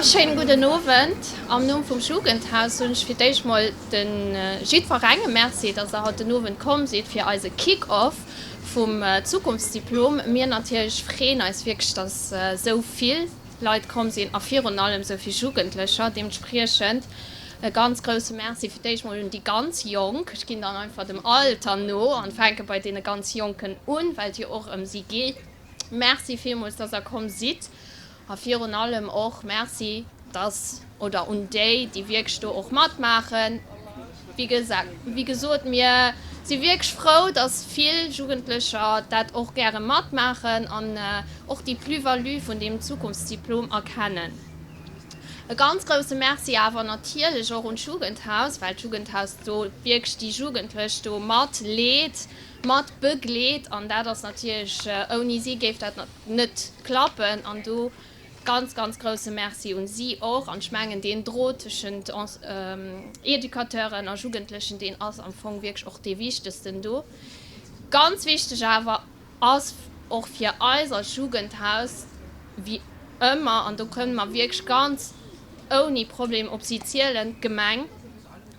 Schéinen gudden Owend. Am Numm vum Jugendhaus soen ech fir d'éischt mol de jiddwerengem Merci, dass der haut den Owend komm sidd fir eise Kick-Off vum Zukunftsdiplom. Mir natierlech freeën eis wierklech, dass esou vill Leit komm sinn a virun allem esou vill Jugendlecher. Deementspriechend e ganz grousse Merci fir d'éischt mol un déi ganz Jonk. Ech ginn dann einfach dem Alter no an fänke bei deene ganz Jonken un, well et jo och ëm si geet. Merci villmools, dass der komm sidd. A virun allem och Merci, dass, oder un déi, déi wierklech do och matmaachen. Wéi wéi gesot, mir si wierklech frou, dass vill Jugendlecher dat och gäre matmaachen an och déi Plus-value vun deem Zukunftsdiplom erkennen. E ganz grouse Merci awer natierlech och un d'Jugendhaus, well d'Jugendhaus do wierklech déi Jugendlech do mat leet, mat begleet an dat ass natierlech, ouni si géif dat net klappen an do ganz, ganz grouse Merci un si och. An ech mengen, deen Drot tëschent Educateuren a Jugendlechen, deen ass am Fong wierklech och dee wichtegsten do. Ganz wichteg awer ass och fir eis als Jugendhaus, wéi ëmmer, an do kënne mer wierklech ganz ouni Problem op si zielen, d'Gemeng,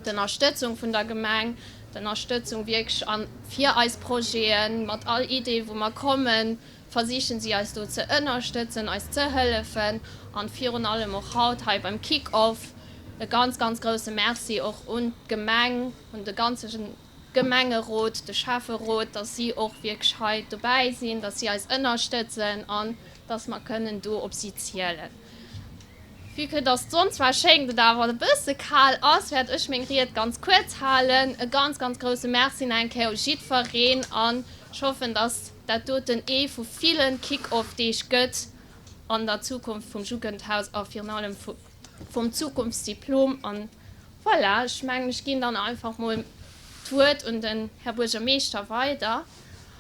d'Ënnerstëtzung vun der Gemeng, d'Ënnerstëtzung wierklech a fir eis Projeten, mat all Idee wou mer kommen, versichen si eis do ze ënnerstëtzen, eis ze hëllefen an virun allem och haut hei beim Kick-Off e ganz, ganz grouse Merci och un d'Gemeng, un de ganze Gemengerot, de Schäfferot, dass si och wierklech hei dobäi sinn, dass si eis ënnerstëtzen an dass mer kënnen do op si zielen. Vue que dass d'Sonn zwar schéngt, et awer e bësse kal ass, wäert ech meng Ried ganz kuerz halen. E ganz, ganz grouse Merci nach eng Kéier u jiddwereen an ech hoffen, dass dat doten ee vu ville Kick-Off-Deeg gëtt an der Zukunft vum Jugendhaus a virun allem vum Zukunftsdiplom. An voilà, ech mengen, ech ginn dann einfach mol d'Wuert un den Här Buergermeeschter weider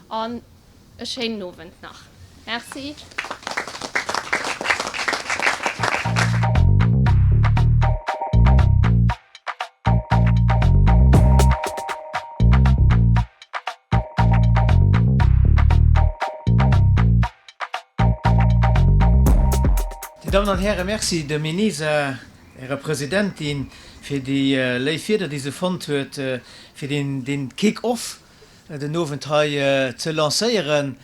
an e schéinen Owend nach. Merci. Dir Dammen an Hären, Merci dem Enisa, Ärer Presidentin, fir déi léif Wierder, déi se fonnt huet, fir deen Kick-off den Owend hei ze lancéieren.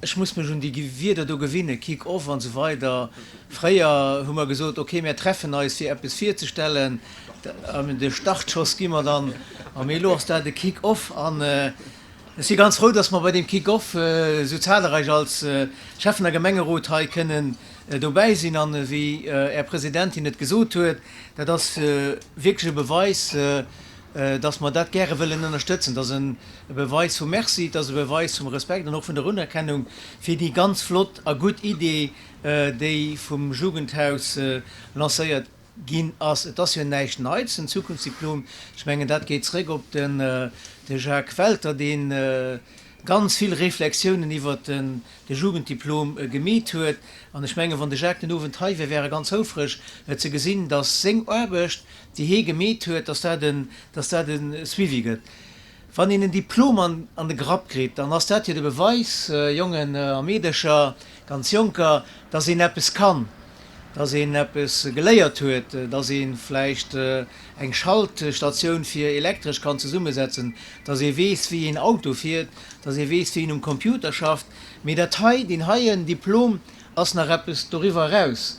Ech muss mech un déi Wierder do gewinnen, Kick-off an esou weider. Fréier hu mer gesot, ok, mär treffen eis fir eppes virzestellen, de Startschoss gi mer dann, a mee elo ass dat e Kick-off. An ech si ganz frou, dass mer bei deem Kick-off esou zahlereich als Schäffen a Gemengerot hei kënnen dobäi sinn. An wéi Är Presidentin et gesot huet, dat ass wierklech e Beweis, dass mer dat gäre wëllen ënnerstëtzen. Dat ass e Beweis vum Merci, dat ass e Beweis vum Respekt an och vun der Unerkennung fir déi ganz flott a gutt Idee, déi vum Jugendhaus lancéiert ginn ass. Et ass jo näischt Neits, den Zukunftsdiplom. Ech mengen, dat geet zréck op de Jacques Welter, dee ganz vill Reflexiounen iwwert de Jugenddiplom gemeet huet. An ech mengen, wann de Jacques den Owend hei wär, wär e ganz houfreg ze gesinn, dass seng Aarbecht, déi hee gemeet huet, dass dat en, dass dat e Suivi gëtt. Wann een en Diplom an, an de Grapp kritt, dann ass dat jo de Beweis, Jongen a Meedercher, ganz Jonker, dass een eppes kann, dass een eppes geléiert huet, dass ee vläicht eng Schaltstatioun fir Elektresch kann zesummesetzen, dass ee weess, wéi een Auto fiert, dass ee weess, wéi een um Computer schafft. Mee dat hei, deen heien Diplom ass nach eppes doriwwer eraus.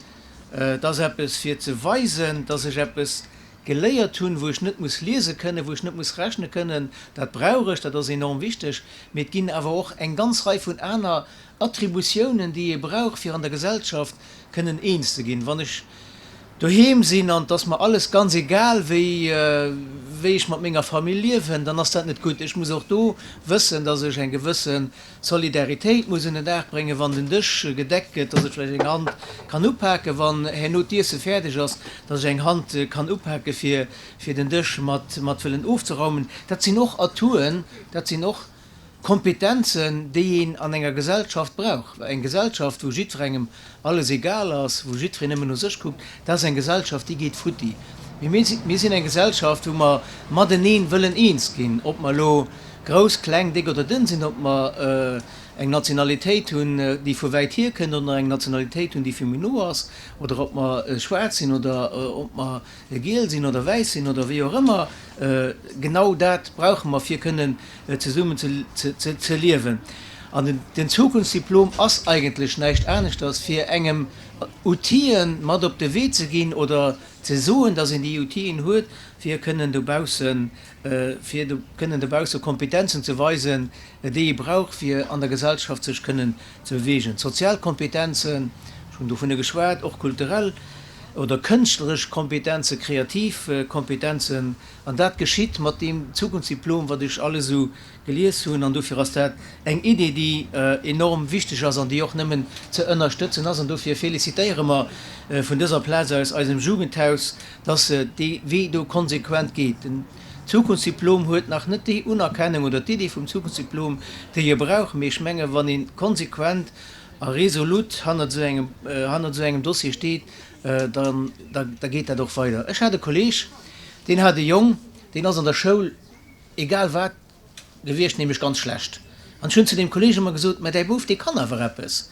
Et ass eppes fir ze weisen, dass ech eppes geléiert hunn, wou ech net muss liese kënnen, wou ech net muss rechne kënnen. Dat brauch ech, dat ass enorm wichteg. Mee et ginn awer och eng ganz Rei vun aner Attributiounen, déi ee brauch, fir an der Gesellschaft kënnen eens ze ginn. Wann ech doheem sinn an et ass mer alles ganz egal, wéi wéi ech mat menger Famill liewen, dann ass dat net gutt. Ech muss och do wëssen, dass ech eng gewësse Solidaritéit muss un den Dag bréngen, wann den Dësch gedeckt gëtt, dass ech vläicht eng Hand kann upaken, wann herno d'Iesse fäerdeg ass, dass ech eng Hand kann upake fir fir den Dësch mat mat wëllen ofzeraumen. Dat sinn och Atouen, dat sinn och Kompetenzen, déi een an enger Gesellschaft brauch. Well eng Gesellschaft, wou jiddwerengem alles egal ass, wou jiddwereen nëmmen no sech kuckt, dat ass eng Gesellschaft, déi geet futti. Mee mir mir sinn eng Gesellschaft, wou mer mateneen wëllen eens ginn, ob mer elo grouss, kleng, déck oder dënn sinn, ob mer. eng Nationalitéit hunn, déi vu wäit hier kënnt, oder eng Nationalitéit hunn, déi vu méi no ass, oder ob mer schwaarz sinn oder ob mer giel sinn oder wäiss sinn oder wéi och ëmmer. Genau dat brauche mer, fir kënnen zesummen ze liewen. An den Zukunftsdiplom ass eigentlech näischt aneschters, fir engem Outile mat op de Wee ze ginn oder ze soen, dass een déi Outilen huet, fir kënnen dobaussen, fir kënnen dobausse Kompetenzen ze weisen, déi ee brauch, fir an der Gesellschaft sech kënnen ze beweegen. Sozial Kompetenzen, ech hunn dovunner geschwat, och kulturell oder kënschtleresch Kompetenzen, kreativ Kompetenzen. An dat geschitt mat deem Zukunftsdiplom, wat ech alles esou gelies hunn. An dofir ass dat eng Idee, déi enorm wichteg ass an déi och nëmmen ze ënnerstëtzen ass. An dofir félicitéiere mer vun dëser Plaz aus eisem Jugendhaus, dass se dee Wee do konsequent geet. Den Zukunftsdiplom huet nach net déi Unerkennung oder d'Idee vum Zukunftsdiplom, déi e brauch. Mee ech menge wann ee konsequent a resolut hannert esou engem, hannert esou engem Dossier steet, dann, da geet dat och weider. Ech hat e Kolleeg, deen hat e Jong, deen ass an der Schoul, egal wat, gewiescht, nämlech ganz schlecht. An ech hunn zu deem Kolleeg ëmmer gesot, Mä däi Bouf, dee kann awer eppes.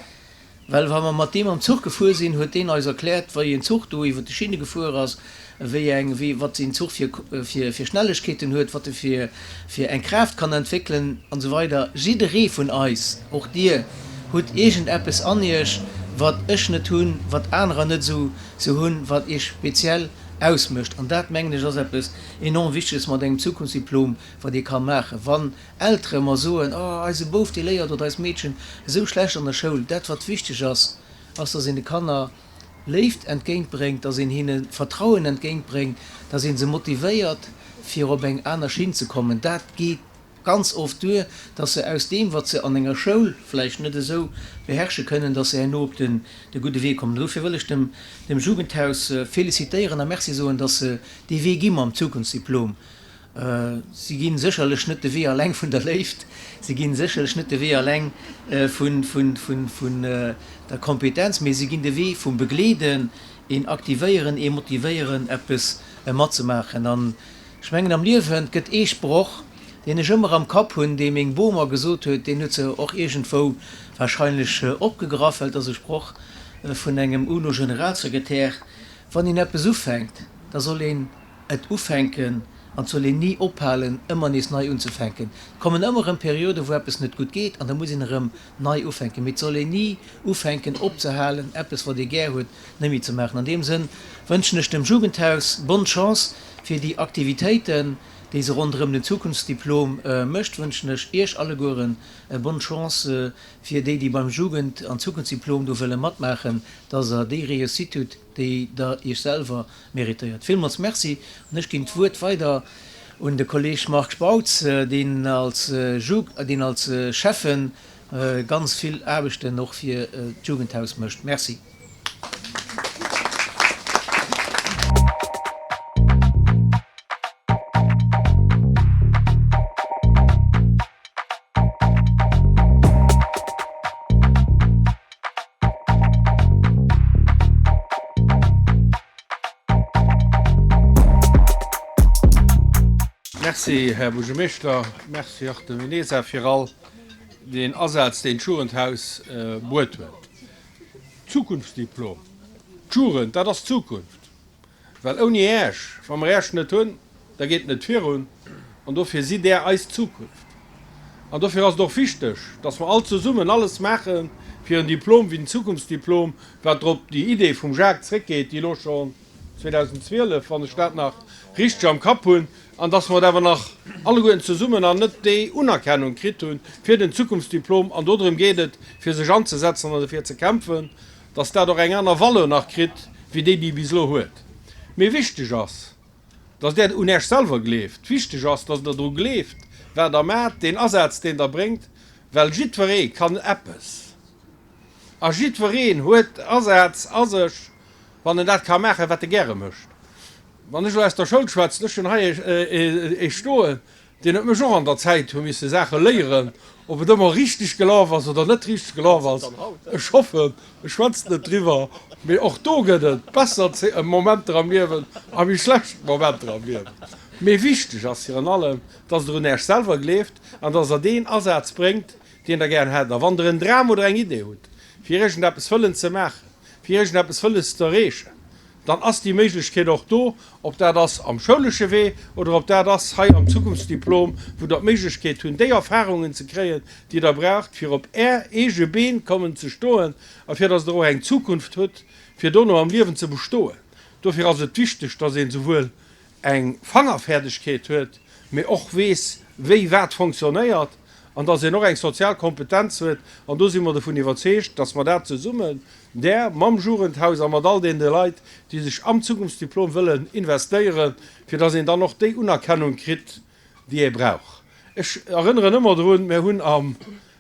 Well wa mer mat deem am Zuch gefuer sinn, huet deen eis erkläert, wei en Zuch do iwwer de Schinne gefuer ass, wéi eng, wéi, wat een Zuch fir, fir, fir Schnellegkeeten huet, wat e fir, fir eng Kraaft kann entwéckelen an esou weider. Jidderee vun eis, och dir, hutt iergendeppes an iech, wat ech net hunn, wat anerer net esou, esou hunn, wat iech speziell ausmécht. An dat, mengen ech, ass eppes enorm Wichteges mat engem Zukunftsdiplom, wat ee ka maachen. Wann Eltere mer soen, Oh, eise Bouf, dee léiert, oder eist Meedchen esou schlecht an der Schoul. Dat, wat wichteg ass, ass, dass een de Kanner Léift entgéintbréngt, dass een hinne Vertrauen entgéintbréngt, dass ee se motivéiert, fir op eng aner Schinn ze kommen. Dat geet ganz oft duer, dass se aus deem, wat se an enger Schoul vläicht net esou beherrsche kënnen, dass se herno op de gudde Wee kommen. Dofir wëll ech dem Jugendhaus felicitéieren a Merci soen, dass se dee Wee gi mam Zukunftsdiplom. Si gi sécherlech net de Wee alleng vun der Léift, si gi sécherlech net de Wee alleng vun der Kompetenz, mee si ginn de Wee vum Begleeden, een aktivéieren, ee motivéieren, eppes matzemaachen. An ech mengen, am Liewen, et gëtt ee Sproch, deen ech ëmmer am Kapp hunn, dee meng Bom mer gesot huet, deen huet se och iergendwou warscheinlech opgegraff, well et ass e Sproch vun engem UNO-Generalsekretär, Wann een eppes ufänkt, da soll een et ufänken an et soll een ni ophalen, ëmmer nees nei unzefänken. Et kommen ëmmer erëm Perioden, wou eppes net gutt geet an da muss een erëm nei ufänken. Mee et soll een ni ufänken opzehalen, eppes, wat ee gär huet, net méi ze maachen. An deem Sënn wënschen ech dem Jugendhaus bonne Chance fir déi Aktivitéiten, déi se ronderëm den Zukunftsdiplom mécht. Wënschen ech Iech allegueren bonne Chance fir déi, déi beim Jugend an Zukunftsdiplom do wëlle matmaachen, dass Der déi Réussite hutt, déi Der Iech selwer méritéiert. Villmools Merci an ech ginn d'Wuert weider un de Kolleeg Marc Spautz, deen als deen als Schäffen ganz vill Aarbechten och fir d'Jugendhaus mécht. Merci. Merci, Här Buergermeeschter. Merci och dem Enesa fir all deen Asaz, deen d'Jugendhaus bruet huet. Zukunftsdiplom, d'Jugend, dat ass d'Zukunft. Well ouni Äech, wa mer Äech net hunn, da geet et net virun. An dofir sidd Där eis Zukunft. An dofir ass et och wichteg, dass mer all zesummen alles maache fir en Diplom wéi den Zukunftsdiplom, wat drop déi Idee vum Jacques zréckgeet, déi elo schonn 2012, wann ech dat nach richteg am Kapp hunn, an dass mer et awer nach alleguerten zesummen an net déi Unerkennung kritt hunn fir den Zukunftsdiplom. An dodrëm geet et, fir sech anzesetzen an dofir ze kämpfen, dass dat och eng aner Valeur nach kritt wéi déi, déi e bis elo huet. Mee wichteg ass, dass Der un Äech selwer gleeft. Wichteg ass, dass Der dru gleeft, wat Der maacht, deen Asaz, deen Der bréngt, well jiddweree kann eppes a jiddwereen huet Asaz a sech, wann en dat ka maachen, wat e gäre mécht. Wann ech elo aus der Schoul schwätzen, ech hunn hei ee stoen, Deen huet mech och an der Zäit hu misse Saache léieren, ob et ëmmer richteg gelaf ass oder net richteg gelaf ass. Ech hoffen, ech schwätzen net driwwer, mee och do gëtt et besser Momenter am Liewen a méi schlecht Momenter am Liewen. Mee wichteg ass virun allem, dass Der un Äech selwer gleeft an dass Der deen Asaz bréngt, deen. Deen Der gären hätt. A wann Der en Dram oder eng Idee hutt, fir iergendeppes wëllen ze maachen, fir iergendeppes wëlles ze erreechen, dann ass déi Méiglechkeet och do, ob dat ass am schoulesche Wee oder ob dat ass hei am Zukunftsdiplom, wou Der d'Méiglechkeet hunn, déi Erfahrungen ze kréien, déi Der braucht, fir op Är eege Been kommen ze stoen a fir dass Der och eng Zukunft hutt, fir dono am Liewen ze bestoen. Dofir ass et wichteg, dass een souwuel eng Fangerfäerdegkeet huet, mee och weess, wéi wat fonctionnéiert, an dass een och eng sozial Kompetenz huet. An do si mer dovun iwwerzeegt, dass mer dat zesummen, där mam Jugendhaus a mat all deene Leit, déi sech am Zukunftsdiplom wëllen investéieren, fir dass een dann och déi Unerkennung kritt, déi ee brauch. Ech erënneren ëmmer drun, mir hunn am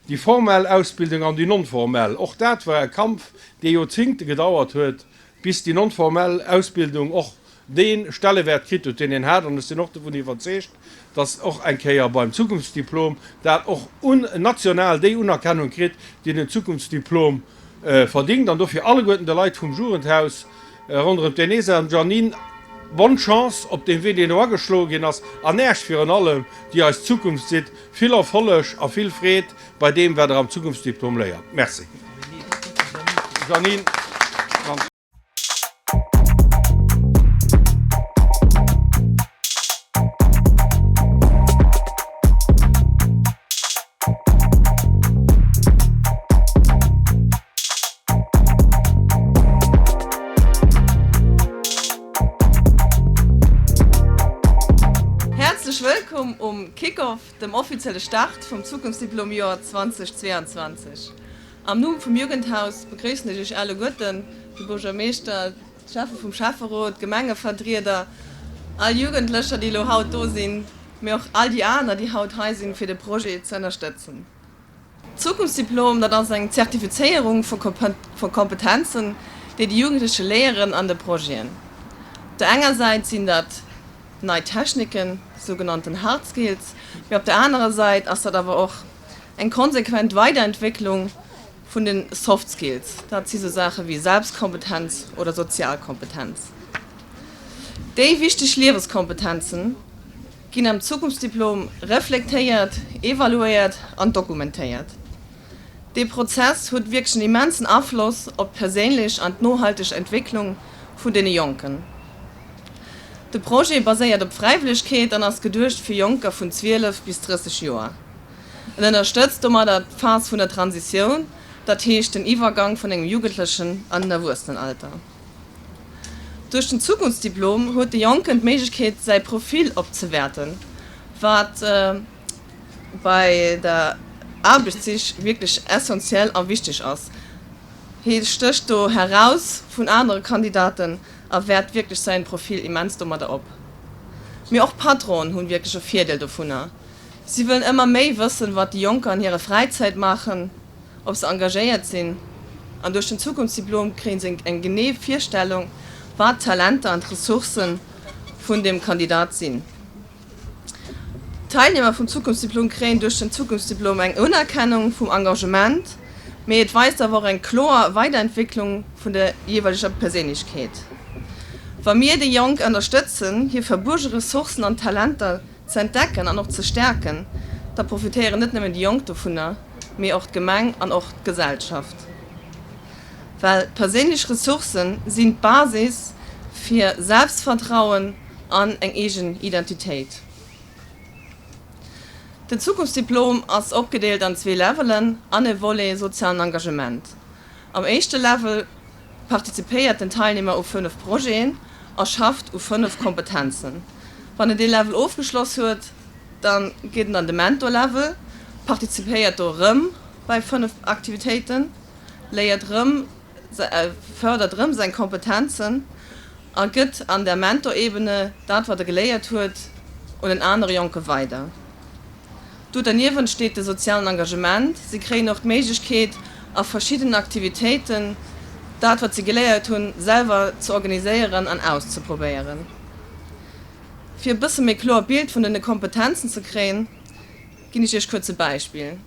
déi formell Ausbildung an déi non-formell. Och dat war e Kampf, dee Joerzingte gedauert huet, bis déi non-formell Ausbildung och dee Stellewäert kritt huet, deen een hat. An ech sinn och dovun iwwerzeegt, dass och eng Kéier beim Zukunftsdiplom dat och un national déi Unerkennung kritt, déi den Zukunftsdiplom verdingt. An dofir alleguerten de Leit vum Jugendhaus ronderëm d'Enesa an d'Jeanine bonne Chance op deem Wee, deen do ageschloe ginn ass, an Äech virun allem, déi eis Zukunft sidd, vill Erfolleg a vill Freed bei deem, wat Der am Zukunftsdiplom léiert. Merci. Jeanine. Häerzlech wëllkomm um Kick-Off, dem offizielle Start vum Zukunftsdiplom-Joer 2022. Am Numm vum Jugendhaus begréissen ech Iech alleguerten, de Buergermeeschter, d'Schäffe vum Schäfferot, d'Gemengevertrieder, all Jugendlecher, déi elo haut do sinn, mee och all déi aner, déi haut hei sinn, fir de Projet ze ënnerstëtzen. D'Zukunftsdiplom, dat ass eng Zertifizéierung vu Kompetenzen, déi déi Jugendleche léieren an de Projeten. Op der enger Säit sinn dat nei Techniken, sougenannten Hard Skills, mee op der anerer Säit ass dat awer och eng konsequent Weiderentwécklung vun de Soft Skills. Dat si sou Saache wéi Selbstkompetenz oder sozial Kompetenz. Déi wichteg Lieweskompetenzen ginn am Zukunftsdiplom reflektéiert, evaluéiert an dokumentéiert. Dee Prozess huet wierklech en immensen Afloss op d'perséinlech an d'nohalteg Entwécklung vun deene Jonken. De Projet baséiert op Fräiwëllegkeet an ass geduecht fir Jonker vun 12 bis 30 Joer. En ënnerstëtzt domadder d'Phas vun der Transitioun, dat heescht den Iwwergang vun engem Jugendlechen an den Erwuessenenalter. Duerch den Zukunftsdiplom huet de Jonken d'Méiglechkeet säi Profil opzewäerten, wat bei der Aarbechtssich wierklech essentiell a wichteg ass. Hie stécht do heraus vun anere Kandidaten a wäert wierklech säin Profil immens domadder op. Mee och Patronen hunn wierklech e Virdeel dovunner. Si wëllen ëmmer méi wëssen, wat déi Jonker an hirer Fräizäit maachen, ob se engagéiert sinn. An duerch den Zukunftsdiplom kréie se eng genee Virstellung, wat d'Talenter an d'Ressourcë vun dem Kandidat sinn. D'Teilnehmer vum Zukunftsdiplom kréien duerch den Zukunftsdiplom eng Unerkennung vum Engagement, mee et weist awer och eng kloer Weiderentwécklung vun der jeeweileger Perséinlechkeet. Wa mir déi Jonk ënnerstëtzen, hir verbuerge Ressourcen an Talenter ze entdecken an och ze stäerken, da profitéieren net nëmmen déi Jonk dovunner, mee och d'Gemeng an och d'Gesellschaft. Well perséinlech Ressourcë sinn d'Basis fir Selbstvertrauen an eng eegen Identitéit. Den Zukunftsdiplom ass opgedeelt an zwee Levelen an e Volet sozialen Engagement. Am éischte Level participéiert den Teilnehmer u 5 Projeten a schafft u 5 Kompetenzen. Wann en dee Level ofgeschloss huet, da geet en an de Mentor-Level, participéiert do erëm bei 5 Aktivitéiten, léiert erëm, fërdert erëm seng Kompetenzen a gëtt an der Mentor-Ebene dat, wat e geléiert huet, un en anere Jonke weider. Do derniewent steet de sozialen Engagement. Si kréien och d'Méiglechkeet, a verschiddenen Aktivitéiten dat, wat si geléiert hunn, selwer ze organiséieren an auszeprobéieren. Fir e bësse méi kloer Bild vun den Kompetenzen ze kréien, ginn ech Iech kuerz e Beispill.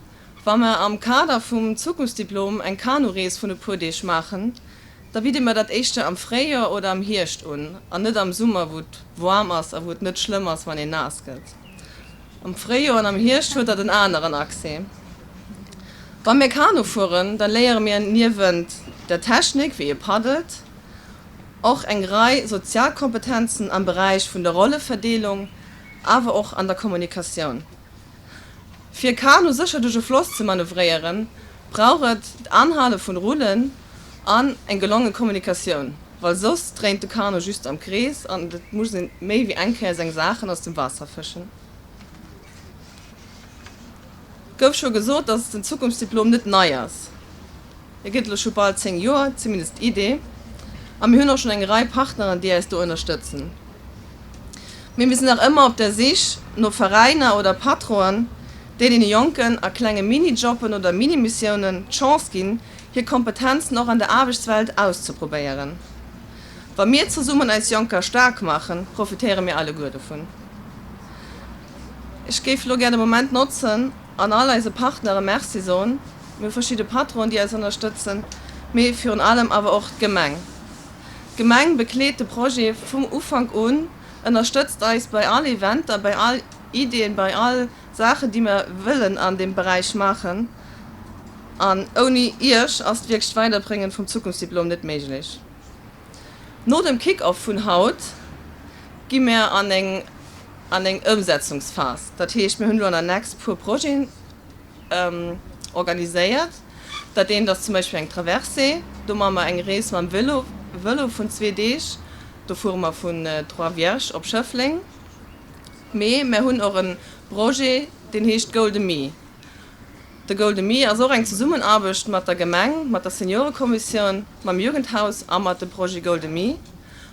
Wa mer am Kader vum Zukunftsdiplom eng Kanurees vun e puer Deeg maachen, da bidde mer dat éischter am Fréijoer oder am Hierscht un an net am Summer, wou et waarm ass a wou et net schlëmm ass, wann een naass gëtt. Am Fréijoer an am Hierscht huet dat en aneren Accès. Wa mir Kanu fueren, da léiere mir niewent der Technik, wéi ee paddelt, och eng Rei sozial Kompetenzen am Beräich vun der Rolleverdeelung, awer och an der Kommunikatioun. Fir e Kanu sécher duerch e Floss ze manövréieren, brauch et d'Anhale vun Rullen an eng gelonge Kommunikatioun, well soss dréint de Kanu just am Krees an et muss een méi wéi eng Kéier seng Saachen aus dem Waasser fëschen. Gouf scho gesot, dass den Zukunftsdiplom net nei ass. E gëtt elo scho bal 10 Joer, zumindest d'Idee. A mir hunn och schonn eng Rei Partneren, déi eis do ënnerstëtzen. Mee mir sinn nach ëmmer op der Sich no Veräiner oder Patronen, déi deene Jonken a klenge Minijoben oder Mini-Missiounen d'Chance ginn, hir Kompetenzen och an der Aarbechtswelt auszeprobéieren. Wa mir zesummen eis Jonker staark maachen, profitéiere mir alleguer dovun. Ech géif elo gär de Moment notzen an all eise Partnere Merci soen. Mir hu verschidde Patronen, déi eis ënnerstëtzen, mee virun allem awer och d'Gemeng. D'Gemeng bekleet de Projet vum Ufank un, ënnerstëtzt eis bei all Eventer, bei all Ideeën, bei all Saachen, déi mer wëllen an deem Beräich maachen. An ouni Iech ass d'wierklecht Weiderbréngen vum Zukunftsdiplom net méiglech. No dem Kick-Off vun haut gi mir an eng an eng Ëmsetzungsphas. Dat heescht, mir hunn elo an der next puer Projeten organiséiert. Dat eent ass zum Beispill eng Traversée. Do maache mer eng Rees mam Vélo Vëlo vun zwee Deeg. Do fuere mer vun Troisvierges op Schëffleng. Mee mir hunn och e Projet, deen heescht Golden Me. De Golden Me ass och eng Zesummenaarbecht mat der Gemeng, mat der Seniorekommissioun, mam Jugendhaus a mat dem Projet Golden Me.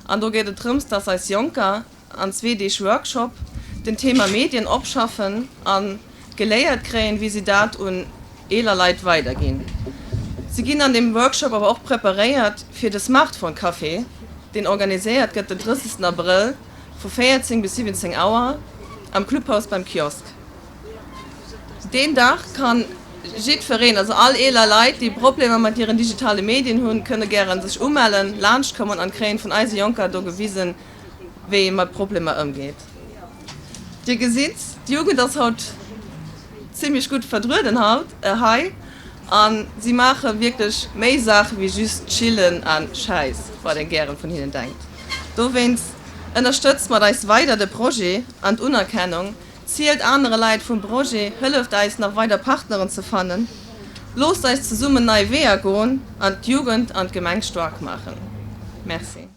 An do geet et drëms, dass eis Jonker an zwee Deeg Workshop den Thema Medien opschaffen a geléiert kréien, wéi si dat un eeler Leit weiderginn. Si ginn an deem Workshop awer och preparéiert fir de Smartphone Café, deen organiséiert gëtt den 30 Abrëll vu 14 bis 17 Auer am Clubhaus beim Kiosk. Deen Dag kann jiddfereen, also all eeler Leit, déi Problemer mat hiren digitale Medien hunn, kënne gären sech umellen, laanscht kommen an kréien vun eise Jonker do gewisen, wéi ee mat Problemer ëmgeet. Dir gesitt, d'Jugend ass haut zimlech gutt verdrueden haut hei an si maache wierklech méi Saache wéi just chillen a Schäiss, wat een gären vun hinnen denkt. Dowéinst ënnerstëtzt mat eis weider de Projet an d'Unerkennung Zielt anere Leit vum Projet, hëlleft eis nach weider Partneren ze fannen, loosst eis zesummen nei Weeër goen an d'Jugend an d'Gemeng staark maachen. Merci.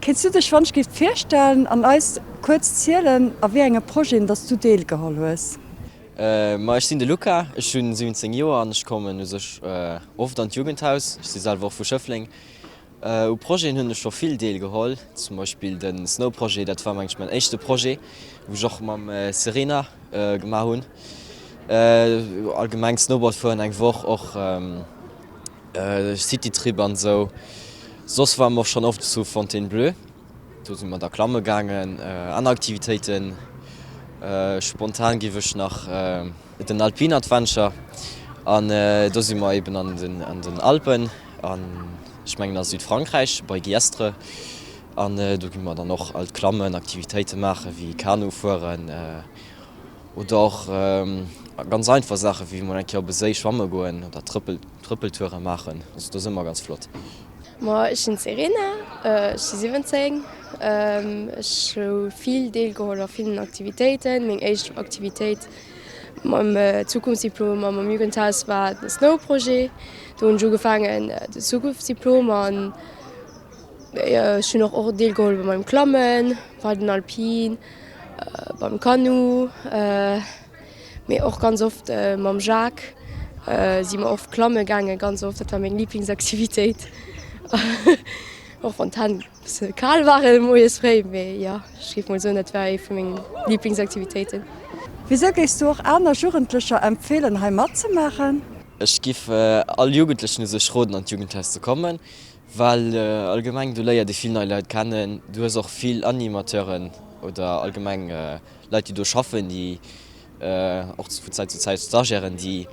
Kéints du dech wann-ch-gift virstellen an eis kuerz zielen a wéi enge Projeten dass du deelgeholl hues? Ma ech sinn de Luca, ech hunn 17 Joer an ech kommen u sech oft an d'Jugendhaus. Ech si selwer och vu Schëffleng. U Projeten hunn ech scho vill deelgeholl, zum Beispill de Snow Projet, dat war meng ech mäin éischte Projet, wou ech och mam Serena gemaach hunn. Allgemeng Snowboard fueren eng Woch, och City Trip an esou. Soss ware mer och schonn oft zu Fontainebleau, do si mer da klamme gaangen, aner Aktivitéiten. Spontan giff ech nach den Alpine Adventure an do si mer eben an den Alpen an ech mengen a Südfrankräich bei Guillestre an do gi mer dann och alt klammen, Aktivitéite maache wéi Kanu fueren oder och ganz einfach Saache wéi mol eng Kéier op e Séi schwamme goen oder Trëppeltoure maachen. Also do si mer ganz flott. Ma ech sinn d'Serena, ech si 17. Ech hu vill deelgeholl a villen Aktivitéiten. Meng éischt Aktivitéit mam Zukunftsdiplom a mam Jugendhaus war de Snow Projet. Do hunn ech ugefaangen de Zukunftsdiplom an ech hunn och och deelgeholl bei meinem Klammen, bei den Alpin, beim Kanu. Mee och ganz oft mam Jacques si mer oft klamme gaangen, ganz oft, dat war meng Liblingsaktivitéit. Och wann d'Hänn e bësse kal waren moies fréi, mee jo, ech géif mol soen, dat war ee vu mengen Liblingsaktivitéiten. Wisou géifs du och aner Jugendlecher empfeelen hei matzemaachen? Ech giff all Jugendlechen u sech roden an d'Jugendhaus ze kommen, well allgemeng do léiert ee vill nei Leit kennen, du hues och vill Animateuren oder allgemeng Leit déi do schaffen, déi och vu Zäit zu Zäit Stagiairen, déi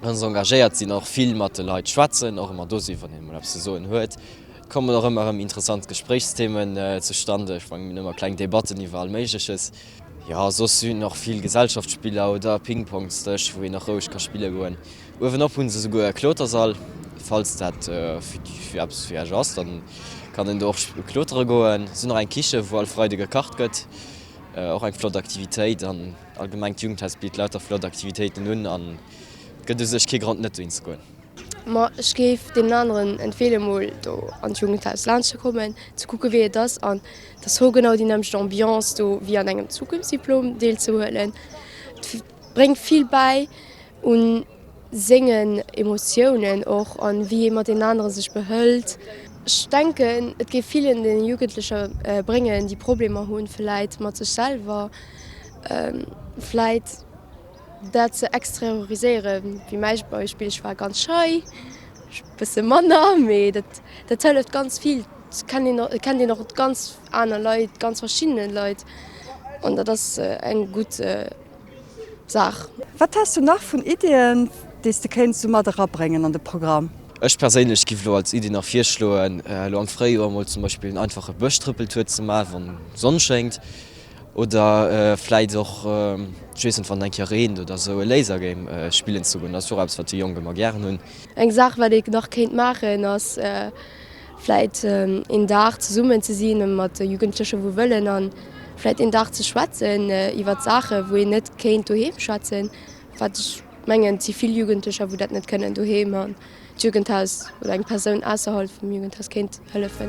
ganz engagéiert sinn, och vill mat de Leit schwätzen, och ëmmer do sinn, wann een emol eppes ze soen huet. Et kommen och ëmmer erëm interessant Gespréichsthemen zustande. Ech mengen, mir hunn ëmmer kleng Debatten iwwer all Méigleches. Jo, soss sinn och vill Gesellschaftsspiller oder Ping-Pongsdësch, wou een och roueg ka spille goen. Uewenop hu se souguer e Klotersall, falls dat fir eppes fir iech ass, dann kann een do och klotere goen. Se hunn och eng Kiche, wou all Freide gekacht gëtt, och eng flott Aktivitéit. An allgemeng d'Jugendhaus bitt lauter flott Aktivitéiten un an et gëtt u sech kee Grond net dohin ze goen. Ma ech géif deenen aneren empfeelen mol do an d'Jugendhaus laanscht ze kommen, ze kucke wéi et ass an et ass hogenau déi nämmlecht Ambiance do wéi an engem Zukunftsdiplom deelzehuelen. Et bréngt vill bäi un sengen Emotiounen och an wéi ee mat deenen anere sech behëlt. Ech denken et géif villen den Jugendlecher bréngen déi Problemer hunn vläit mat sech selwer, vläit. Dat ze exterioriséieren, wéi mäi Beispill, ech war ganz schei, bësse manner, mee dat dat hëlleft ganz vill. Et kennt een et kennt een och ganz aner Leit, ganz verschiddene Leit an dat ass eng gutt Saach. Wat häss du nach vun Iddien, déi s de kéints do mat erabréngen an de Programm? Ech perséinlech giff elo als Iddi nach virschloen, elo am Fréijoer mol zum Beispill en einfache Bëschtrëppeltour ze maachen, wann d'Sonn schéngt. Oder vläit och, ech weess net, wann et eng Kéier reent oder esou, e Lasergame spillen ze goen. Dat ass jo och eppes, wat déi Jonk ëmmer gären hunn. Eng Saach, wat ee nach kéint maachen, ass vläit een Dag zesummen ze sinn mat de Jugendlechen, wou wëllen, a vläit een Dag ze schwätzen iwwert Saachen, wou een net kéint doheem schwätzen. Wat ech mengen, et si vill Jugendlecher, wou dat net kënnen doheem. An d'Jugendhaus oder eng Persoun ausserhalb vum Jugendhaus kéint hëllefen.